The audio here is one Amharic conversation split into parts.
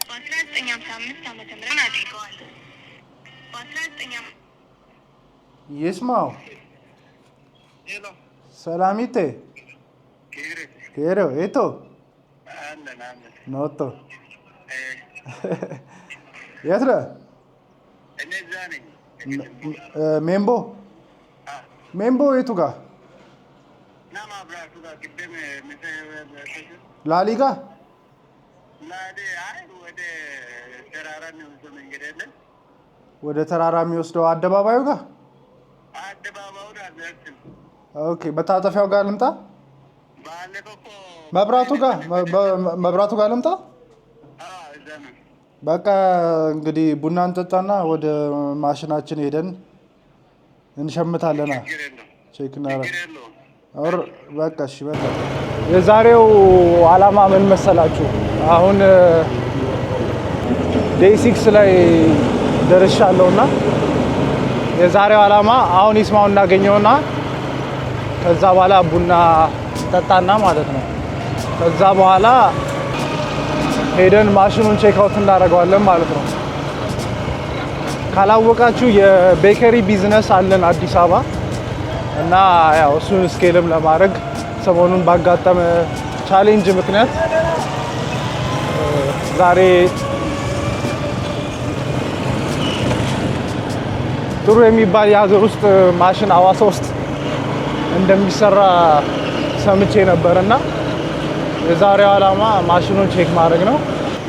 በ1955 ዓመተ ምህረት አድርገዋል። በ19 ይስማው ሰላሚቴ ኬሮ ኤቶ ኖቶ የት ነህ? ሜምቦ ሜምቦ የቱ ጋር ላሊጋ ወደ ተራራ የሚወስደው አደባባዩ ጋር። Okay፣ መታጠፊያው ጋር ልምጣ። መብራቱ ጋር መብራቱ ጋር ልምጣ። በቃ እንግዲህ ቡና እንጠጣና ወደ ማሽናችን ሄደን እንሸምታለና check እናደርግ። በቃ እሺ። በቃ የዛሬው አላማ ምን መሰላችሁ? አሁን day 6 ላይ ደርሻለሁና የዛሬው አላማ አሁን ይስማውን እናገኘውና ከዛ በኋላ ቡና ጠጣና ማለት ነው። ከዛ በኋላ ሄደን ማሽኑን check out እናደርገዋለን ማለት ነው። ካላወቃችሁ የ bakery business አለን አዲስ አበባ እና ያው እሱን scale ም ለማድረግ ሰሞኑን ባጋጠመ challenge ምክንያት ዛሬ ጥሩ የሚባል የሀገር ውስጥ ማሽን አዋሳ ውስጥ እንደሚሰራ ሰምቼ ነበር እና የዛሬው ዓላማ ማሽኑን check ማድረግ ነው።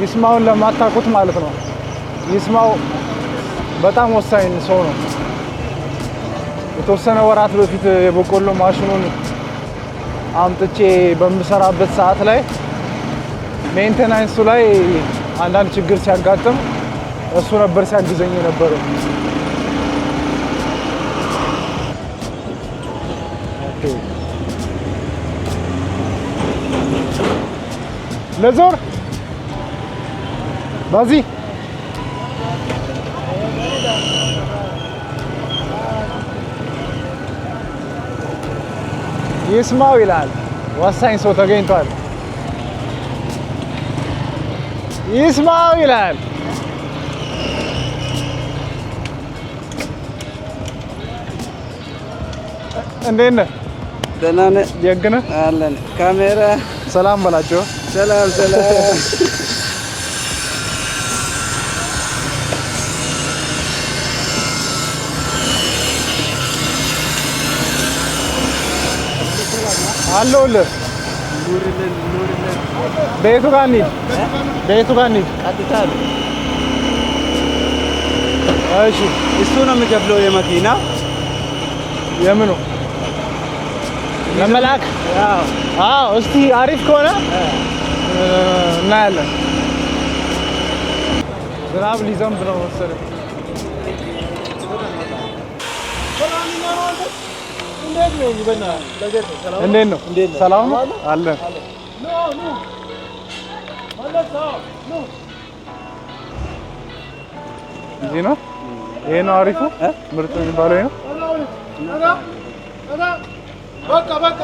ይስማውን ለማታውቁት ማለት ነው። ይስማው በጣም ወሳኝ ሰው ነው። የተወሰነ ወራት በፊት የበቆሎ ማሽኑን አምጥቼ በምሰራበት ሰዓት ላይ maintenance ኡ ላይ አንዳንድ ችግር ሲያጋጥም እሱ ነበር ሲያግዘኝ የነበረው። Okay። ለዞር በዚህ ይስማው ይላል። ወሳኝ ሰው ተገኝቷል። ይስማው ይላል። እንዴት ነህ? ደህና ነህ? ደግ ነህ? አለን። ካሜራ ሰላም በላቸው። ሰላም ሰላም። አለሁልህ። ቤቱ ጋር እንሂድ፣ ቤቱ ጋር እንሂድ። ቀጥታ ነው። እሺ። እሱ ነው የሚከፍለው የመኪና። የምኑ ለመላክ? አዎ፣ እስቲ አሪፍ ከሆነ እናያለን። ዝናብ ሊዘንብ ነው መሰለኝ። እንዴት ነው? ሰላም ነው? አለን። እዚህ ነው። ይሄ ነው አሪፉ ምርጥ የሚባለው ይሄ ነው። በቃ በቃ።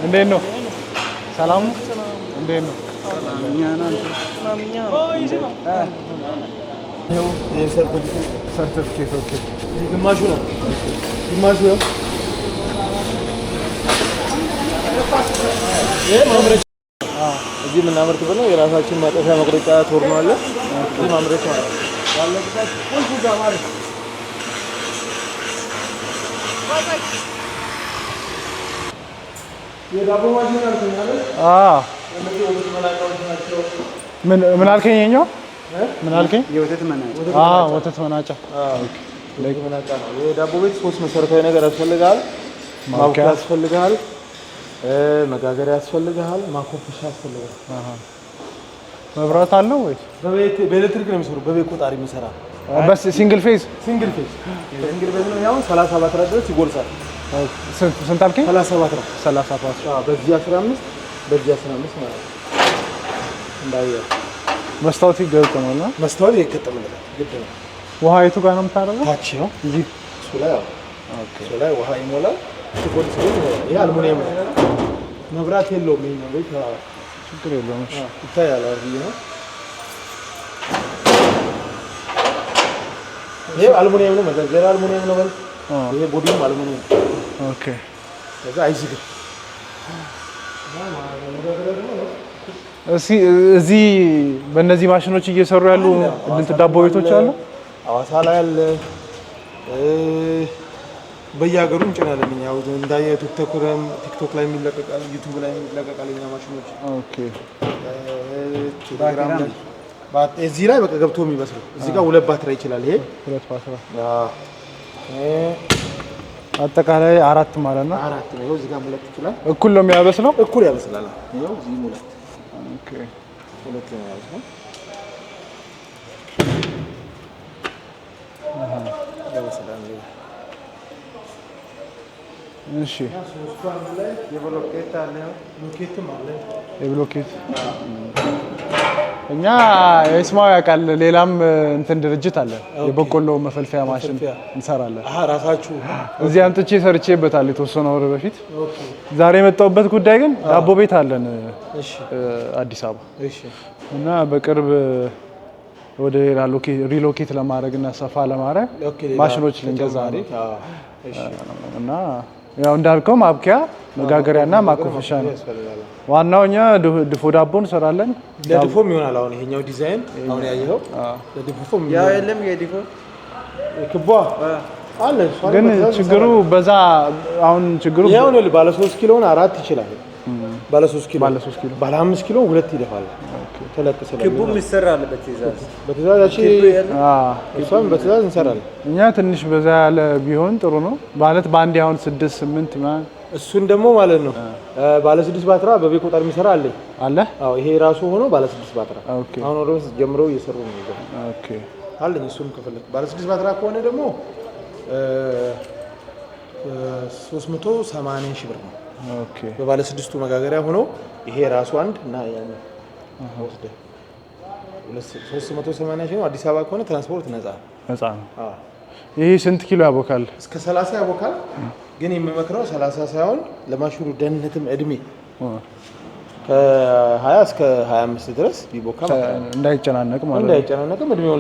እንዴት ነው? ሰላም ነው? እንዴት ነው? ሰርቲፊኬት okay። ግማሹ ነው፣ ግማሹ ነው። ይሄ ማምረቻ እዚህ የምናመርትበት ነው። የራሳችን ማጠፊያ መቁረጫ ቶርኖ አለ። እዚህ ማምረቻ ነው። ቁልፉ ጋር ማለት ነው። የዳቦ ማሽን አልከኝ አይደል? አዎ። እነዚህ ወተት መናጫዎች ናቸው። ምን ምን አልከኝ? የኛው ምን አልከኝ? የወተት መናጫ። አዎ፣ ወተት መናጫ። ወተት መናጫ ነው። የዳቦ ቤት ሶስት መሰረታዊ ነገር ያስፈልጋል። ማቡኪያ ያስፈልጋል፣ መጋገሪያ ያስፈልጋል፣ ማኮፈሻ ያስፈልጋል። መብራት አለው ወይስ? በኤሌክትሪክ ነው የሚሰሩ፣ በቤት ቆጣሪ የሚሰራ። በስ single phase? Single phase፣ single phase ነው። ያው 30 ባትራ ድረስ ይጎርሳል። ስንት ስንት አልከኝ? 30 ባትራ። 30 ባትሪ። አዎ፣ በዚህ 15 በዚህ 15 ማለት ነው። እንዳየኸው። መስታወት ይገጠማል። መስታወት ይገጠምለታል፣ ግድ ነው። ውሃ የቱ ጋር ነው የምታደርገው? ታች ነው እዚህ። እሱ ላይ አዎ፣ እሱ ላይ ውሃ ይሞላል። ሲጎል ሲጎል ይሞላል። ይሄ አልሙኒየም ነው። መብራት የለውም ይሄኛው ቤት። አዎ፣ ችግር የለውም። እሺ። ይታያል አይደል? ነው ይሄ አልሙኒየም ነው። መጋገሪያ አልሙኒየም ነው። በል ይሄ body ውም አልሙኒየም። Okay። ከዛ አይዝግም። እስኪ እዚህ በእነዚህ ማሽኖች እየሰሩ ያሉ እንትን ዳቦ ቤቶች አሉ። ሐዋሳ ላይ አለ። በየሀገሩ እንጭናለን እኛ። አሁን እንዳየ ቲክቶክ ላይ የሚለቀቃል፣ ዩቲዩብ ላይ የሚለቀቃል የኛ ማሽኖች። Okay። ቴሌግራም ላይ እዚህ ላይ በቃ ገብቶ የሚበስለው እዚህ ጋር ሁለት ባትሪ ይችላል። ይሄ ሁለት ባትሪ አዎ፣ አጠቃላይ አራት ማለት ነው። አራት ነው። ይኸው እዚህ ጋር ሁለት ይችላል። እኩል ነው የሚያበስለው። እኩል ያበስላል። ይኸው እዚህም ሁለት Okay። ሁለት ነው ያበስለው። ያበስላል። እሺ። ሶስቱ አንድ ላይ የብሎኬት አለ፣ ብሎኬትም አለ። የብሎኬት እኛ የስማው ያውቃል። ሌላም እንትን ድርጅት አለ፣ የበቆሎ መፈልፈያ ማሽን እንሰራለን። አሃ ራሳችሁ እዚህ አምጥቼ ሰርቼበታል የተወሰነ ወር በፊት። Okay። ዛሬ የመጣሁበት ጉዳይ ግን ዳቦ ቤት አለን እሺ፣ አዲስ አበባ እሺ፣ እና በቅርብ ወደ ሌላ relocate ለማድረግ እና ሰፋ ለማድረግ Okay። ሌላ ማሽኖች ልንገዛ ነው። አዎ፣ እሺ። እና ያው እንዳልከው ማብኪያ መጋገሪያና ማኮፈሻ ነው ያስፈልጋል። ዋናው። እኛ ድፎ ዳቦ እንሰራለን። ለድፎም ይሆናል። አሁን ይሄኛው ዲዛይን አሁን ያየኸው ለድፎም ያው የለም የዲፎ ክቧ አለ። እሷን ግን በትእዛዝ ችግሩ በዛ አሁን ችግሩ ይሄ አሁን ባለ 3 ኪሎን አራት ይችላል። ባለ 3 ኪሎ ባለ 3 ኪሎ ባለ 5 ኪሎ ሁለት ይደፋል። ተለቅ ስለሚል ክቡም ይሰራል በትእዛዝ። በትእዛዝ ያቺ እሷን በትእዛዝ እንሰራለን። እኛ ትንሽ በዛ ያለ ቢሆን ጥሩ ነው ማለት በአንዴ አሁን 6 8 ምናምን እሱን ደግሞ ማለት ነው ባለ 6 ባትራ በቤት ቆጣሪ የሚሰራ አለኝ። አለ። አዎ ይሄ ራሱ ሆኖ ባለ 6 ባትራ Okay። አሁን ወደ ውስጥ ጀምረው እየሰሩ ነው የሚገባው Okay። አለኝ። እሱም ከፈለክ ባለ 6 ባትራ ከሆነ ደግሞ 380 ሺህ ብር ነው። Okay። በባለ ስድስቱ መጋገሪያ ሆኖ ይሄ ራሱ አንድ እና ያኛው ወስደህ 380 ሺህ ነው። አዲስ አበባ ከሆነ ትራንስፖርት ነፃ ነው። ነፃ ነው። አዎ ይሄ ስንት ኪሎ ያቦካል? እስከ 30 ያቦካል። ግን የምመክረው 30 ሳይሆን ለማሽኑ ደህንነትም እድሜ ከ20 እስከ 25 ድረስ ቢቦካ እንዳይጨናነቅ ማለት ነው። እንዳይጨናነቅም እድሜውን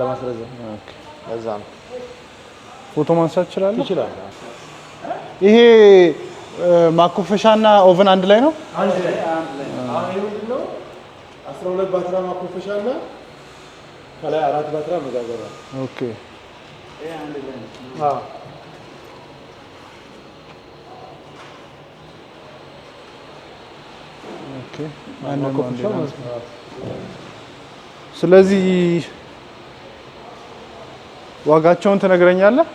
ለማስረዘም ለዛ ነው። ፎቶ ማንሳት እችላለሁ? ይችላል። ይሄ ማኮፈሻና oven አንድ ላይ ነው? አንድ ላይ አሁን ይሄ ምንድን ነው? 12 ባትራ ማኮፈሻ እና ከላይ አራት ባትራ መጋገሪያ። Okay። አዎ Okay። ስለዚህ ዋጋቸውን ትነግረኛለህ?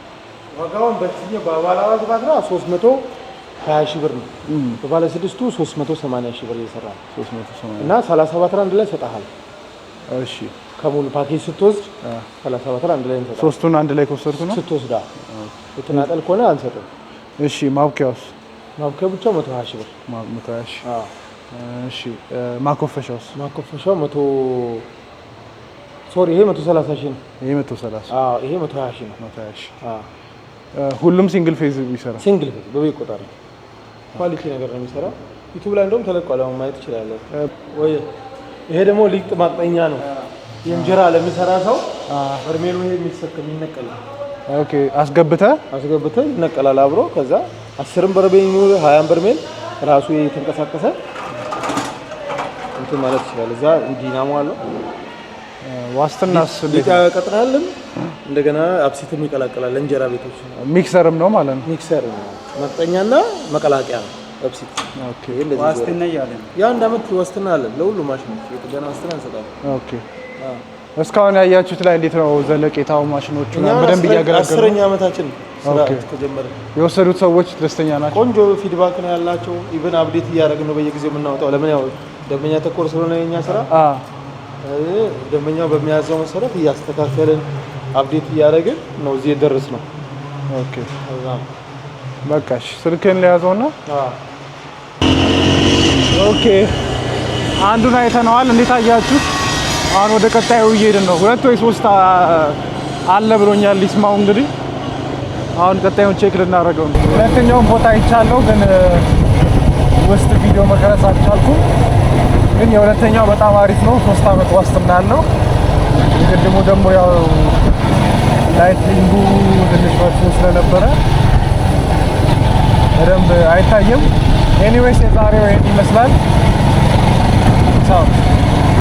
ዋጋውን በዚህኛው በባለ አራት ባትራ 320 ሺህ ብር ነው። በባለ ስድስቱ 380 ሺህ ብር እየሰራ ነው። 380 እና 30 ባትራ አንድ ላይ ሰጣሃል። እሺ። ከሙሉ ፓኬጅ ስትወስድ 30 ባትራ አንድ ላይ እንሰጣለን። ሶስቱን አንድ ላይ ከወሰድኩ ነው? ስትወስዳ የተናጠል ከሆነ አንሰጥም። እሺ። ማብኪያውስ? ማብኪያው ብቻ 120 ሺህ ብር። 120 ሺህ። አዎ። እሺ። ማኮፈሻውስ? ማኮፈሻው 100 sorry ይሄ 130 ሺህ ነው። ይሄ 130። አዎ ይሄ 120 ሺህ ነው። 120 ሺህ። አዎ ሁሉም single phase ይሰራል። Single phase በቤት ቆጣሪ quality ነገር ነው የሚሰራው። ዩቲዩብ ላይ እንደውም ተለቋል፣ አሁን ማየት ትችላለህ። ወይ ይሄ ደግሞ ሊጥ ማቅጠኛ ነው። የእንጀራ ለሚሰራ ሰው በርሜሉ ይሄ የሚሰካ የሚነቀል Okay። አስገብተህ አስገብተህ ይነቀላል አብሮ። ከዛ 10ም በርሜል ይኑር 20ም በርሜል ራሱ የተንቀሳቀሰ እንትን ማለት ይችላል። እዛ ዲናሞ አለው። ዋስትናስ ሊጥ ያቀጥናልም እንደገና አብሲትም ይቀላቀላል። ለእንጀራ ቤቶች Mixer ም ነው ማለት ነው። Mixer ነው፣ መቅጠኛና መቀላቀያ ነው አብሲት። Okay። ይሄ እንደዚህ ዋስትና እያለ ነው። የአንድ አመት ዋስትና አለን ለሁሉም ማሽኖች የጥገና ዋስትና እንሰጣለን። Okay። እስካሁን ያያችሁት ላይ እንዴት ነው ዘለቄታው? ማሽኖቹ እኛ በደንብ እያገለገሉ 10ኛ ዓመታችን ስራ Okay። ከጀመረ የወሰዱት ሰዎች ደስተኛ ናቸው? ቆንጆ feedback ነው ያላቸው። Even update እያደረግን ነው በየጊዜው የምናወጣው። ለምን ያው ደንበኛ ተኮር ስለሆነ የኛ ስራ ደንበኛው በሚያዘው መሰረት እያስተካከልን update እያደረግን ነው እዚህ የደረስነው። Okay። በቃ እሺ፣ ስልክህን ሊያዘውና okay። አንዱን አይተነዋል። እንዴት አያችሁት? አሁን ወደ ቀጣዩ እየሄድን ነው። ሁለት ወይ ሶስት አለ ብሎኛል ሊስማው። እንግዲህ አሁን ቀጣዩን check ልናደርገው ነው። ሁለተኛውን ቦታ አይቻለሁ፣ ግን ውስጥ ቪዲዮ መቅረጽ አልቻልኩም። ግን የሁለተኛው በጣም አሪፍ ነው። 3 አመት ዋስትና አለው። የቅድሙ ደግሞ ያው lighting ኡ ትንሽ መጥፎ ስለነበረ በደንብ አይታይም። Anyways የዛሬው ይሄን ይመስላል። ቻው።